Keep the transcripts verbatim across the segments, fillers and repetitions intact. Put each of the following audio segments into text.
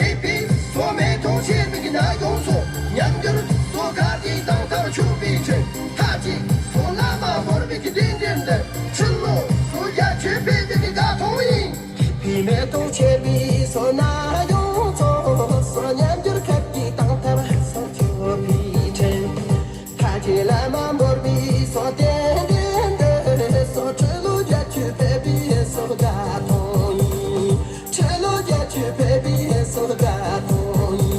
དེ་བས་སོ་མེ་ཏོག་ཆེར་མིག་ན་ཡོངས་སུ་ཉམས་འགྱུར་སོ་ག་དེ་དང་ཐར་ཆུ་པའི་ཁྲིད་མཐའ་གཅིག་སོ་བླ་མ་བོར་བའི་གི་གདན་འདྲེན་འདི་ཁྲིད་ལོ་སོ་རྒྱ་ཆོས་འཕེལ་བའི་གི་དགའ་ཐོང་ཡིན། དེ་བས་མེ་ཏོག་ཆེར་བའི་སོ་ན་ཡོངས་སུ་སོ་ཉམས་འགྱུར་ཁ་དེ་དང་ཐར་སོ་ཆུ་པའི་ཁྲིད། ཁ་ཆེ་བླ་མ་འབོར་བའི་སོ་ཏན་ཏན་ཏན་སོ་ཁྲི་ལོ་བརྒྱད་ཅུ་ཕེབས་པའི་སོ་དགའ་ཐོང་ཡིན། ཁྲི་ལོ་བརྒྱད་ཅུ་ཕེབས་པའི་སོ་དགའ་ཐོང་ཡིན།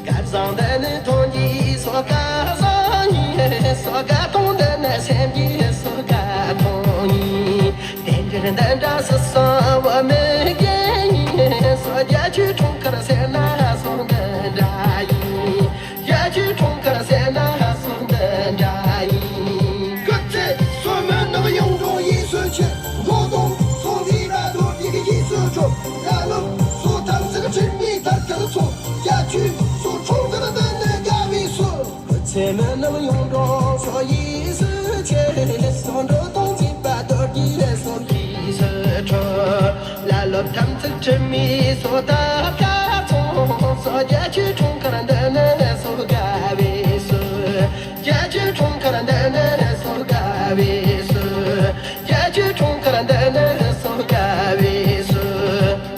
སྐལ་བཟང་འདི་ནི་དོན་གྱི་སོ་དགའ་བཟང་ཡིན། སོ་དགའ་ཐོང་འདི་ནི་སེམས་ཀྱི་སོ་དགའ་ཐོང་ཡིན། རྟེན་འབྲེལ་འདི་འདྲ་སུ་སོང་བ་མི་རྒན་ཡིན། སོ་བརྒྱད་ཅུའི་འཁྲུངས་སྐར་ཟེར་ན་སོ་འདི་འདྲ་ཡིན། བརྒྱད་ཅུའི་འཁྲུངས་སྐར་ཟེར་ན་སོ་འདི་འདྲ་ཡིན། སྐུ་ཚེ་སོ་མི་ནག་ཡོངས་འགྲོ་ཡིན་སོ་ཆེ། མགོ་དོང་སོ་ཟི་ར་རྡོ་རྗེ་གི་ཡིན་སོ་ཁྲོ། ལ་ལུག་སོ་ཐམ་ཚིག་ཁྲིད་མི་དར་དཀར་ཚོ། རྒྱ་ཆུ་སོ་ཁྲོང་དཀར་འདི་ནི་དགའ་བའི་སོ། སྐུ་ཚེ་མི་ནག་ཡོངས་འགྲོ་སོ་ཡིན་སོ་ཆེ། སོ་འགྲོ་དོང་ཚིག་པ་རྡོ་རྗེ་སོ་ཡིན་སོ་ཁྲོ། ལ་ལུག་ཐམ་ཚིག་ཁྲིད་མི་སོ་དར་དཀར་ཚོ། སོ་བརྒྱད་ཅུའི་འཁྲུངས་སྐར་འདི་ནི་སོ་དགའ་བའི་སོ། བརྒྱད་ཅུའི་འཁྲུངས་སྐར་འདི་ནི་སོ་དགའ་བའི་སོ། བརྒྱད་ཅུའི་འཁྲུངས་སྐར་འདི་ནི་སོ་དགའ་བའི་སོ།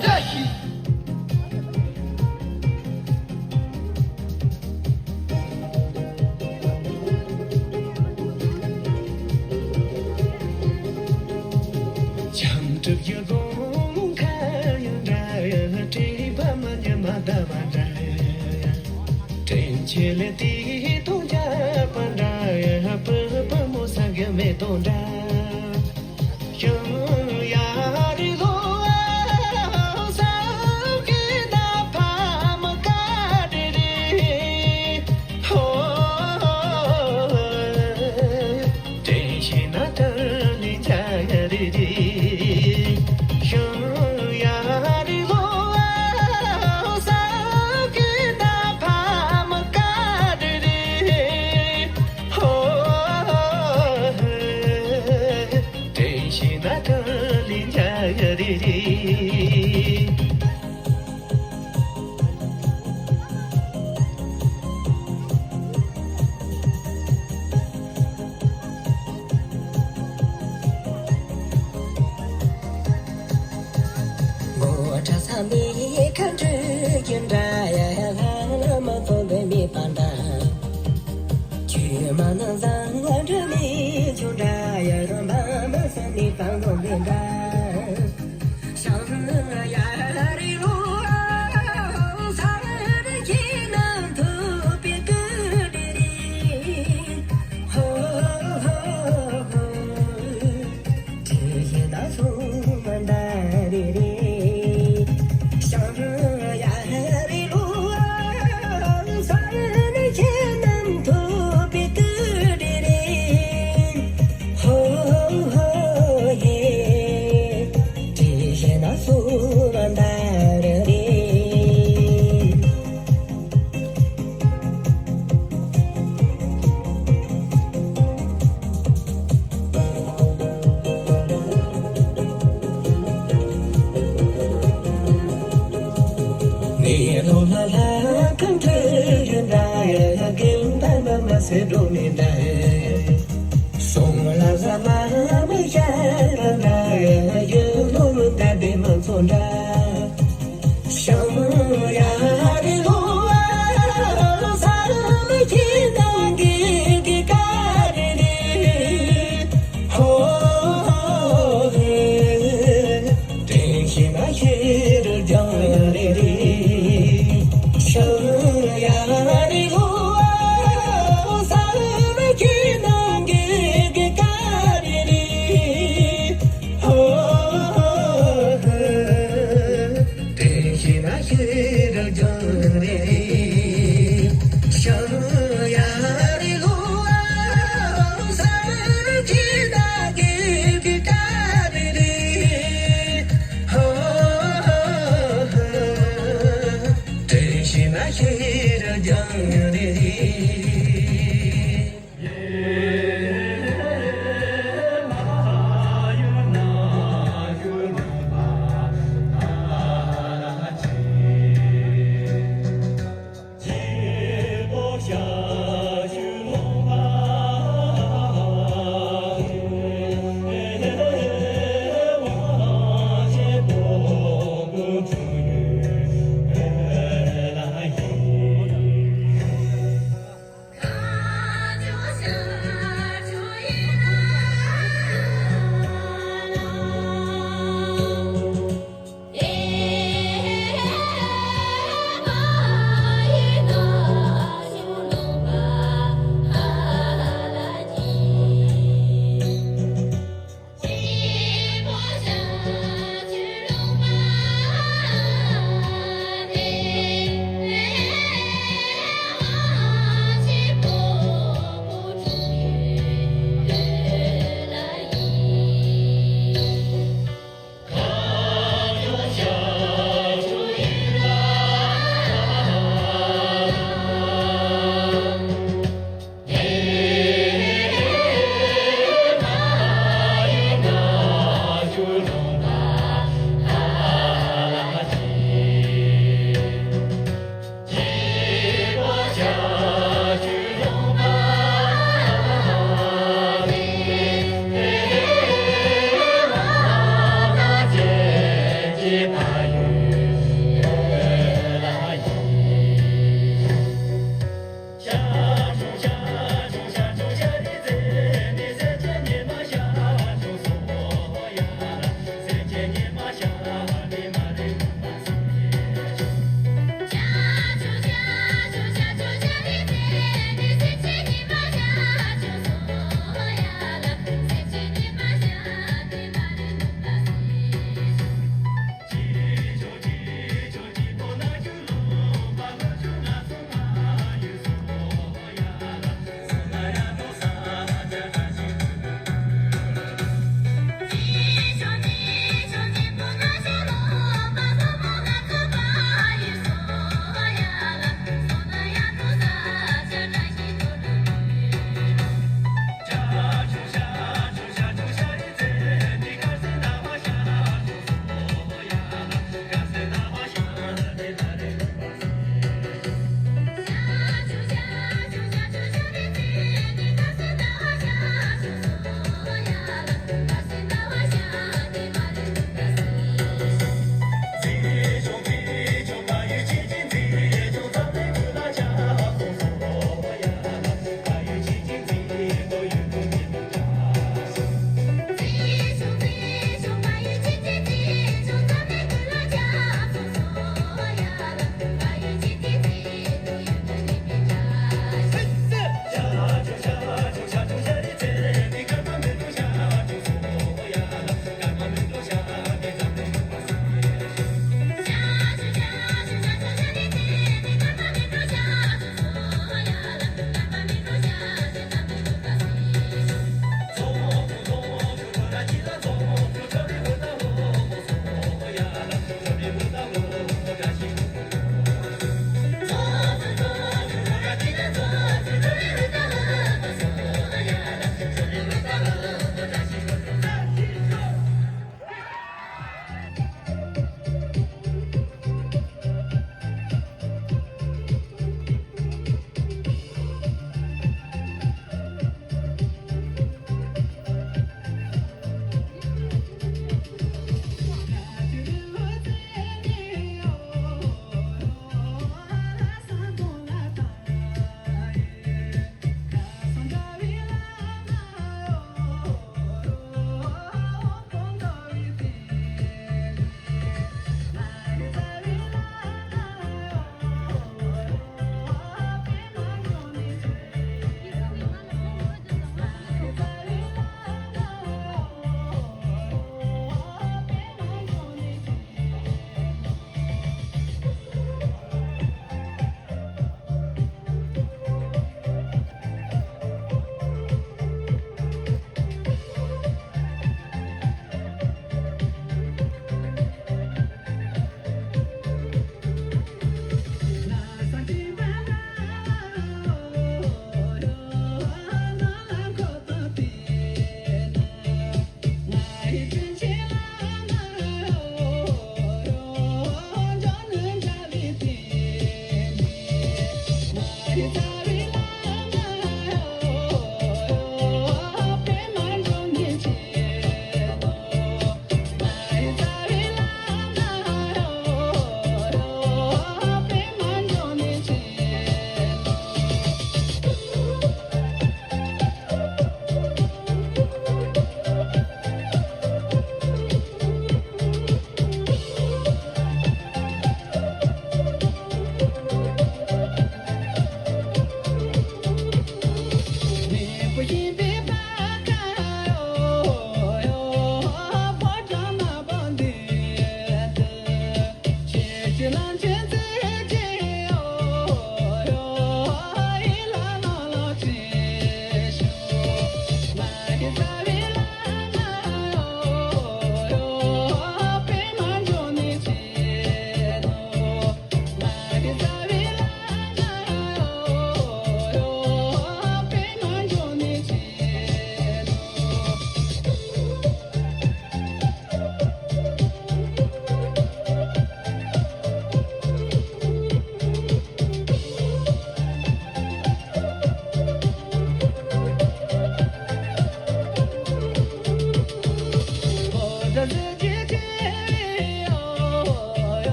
བཀྲ་ཤིས། བྱམས་སྒྲུབ་ཀྱི་དགོངས། དྲན་པ་མ་ཉམས་མ་འདའ་བ་འདྲ། དྲན་ཆེ་ལས་དེ་དང་འཇགས་པ་འདྲ། བུ་བུ་མོ་ས་གི་མེ་ཏོག་འདྲ། ཡང་ཡ་རི་ལོ་ས་གི་ད་ཕ་མ་ཀ་རེ་རེ། ཧོ། དྲན་ཤེས་ན་ཐར་ལེ་འཇའ་ཡ་རེ་རེ། ཤང་ཡ་རི་ལོ་ས་གི་ད་ཕ་མ་ཀ་རེ་རེ། ཧོ། དྲན་ཤེས་ན་ཐར་ལེ་འཇའ་ཡ་རེ་རེ། མགོ་བོ་གྲྭ་ཚང་མི་ཁ་འབྲུ་གི་འདྲ་ཡ། ལྷ་ལ་མ་ཐོན་པའི་མི་པ་འདྲ། ཁྱོད་མ་ནང་བཟང་ལ་འདྲ་མི་ཆུང་འདྲ་ཡ། རོ་མ་མ་ས་མི་པང་ལོ་མི་འདྲ། ཤང་ཡ་རི་ལོ་ས་རི་ཁྱི་ནང་ཐུག་པའི་ཀུ་རི་རི། ཧོ་ཧོ་ཧོ། དྲི་ཞིམ་ན་སུ་མ་འདའ་རི་རི། ཤང་ཡ་རི་ལོ་ས་རི་ཁྱི་ནང་ཐུག་པའི་ཀུ་རི་རི། ཧོ་ཧོ་ཧེ། དྲི་ཞིམ་ན་སུ་མ་འདའ་རི་རི། ནེ་ལོ་ལ་ལ་གང་ཐུ་རུ་འདྲ་ཡ། གིན་ད་མ་མ་སེ་འགྲོ་མི་འདྲ་ཡ། སོང་ལ་ཟ་མ་མི་ཤ་ར་འདྲ་ཡ། ཡུལ་ལོ་རུ་ད་བདེ་མ་ཚོ་འདྲ། ཤང་ཡ་རི་ལོ་ས་མ་ཁྱི་ནང་གི་གི་ཀ་རི་རི། ཧོ་ཧེ། དྲན་ཤེས་ན་ཤེས་རུ་རྒྱང་ཡ་རི་རི། ཤང་ཡ་རི་ལོ་ས་མ་ཁྱི་ནང་གི་གི་ཀ་རི་རི། ཧོ་ཧེ།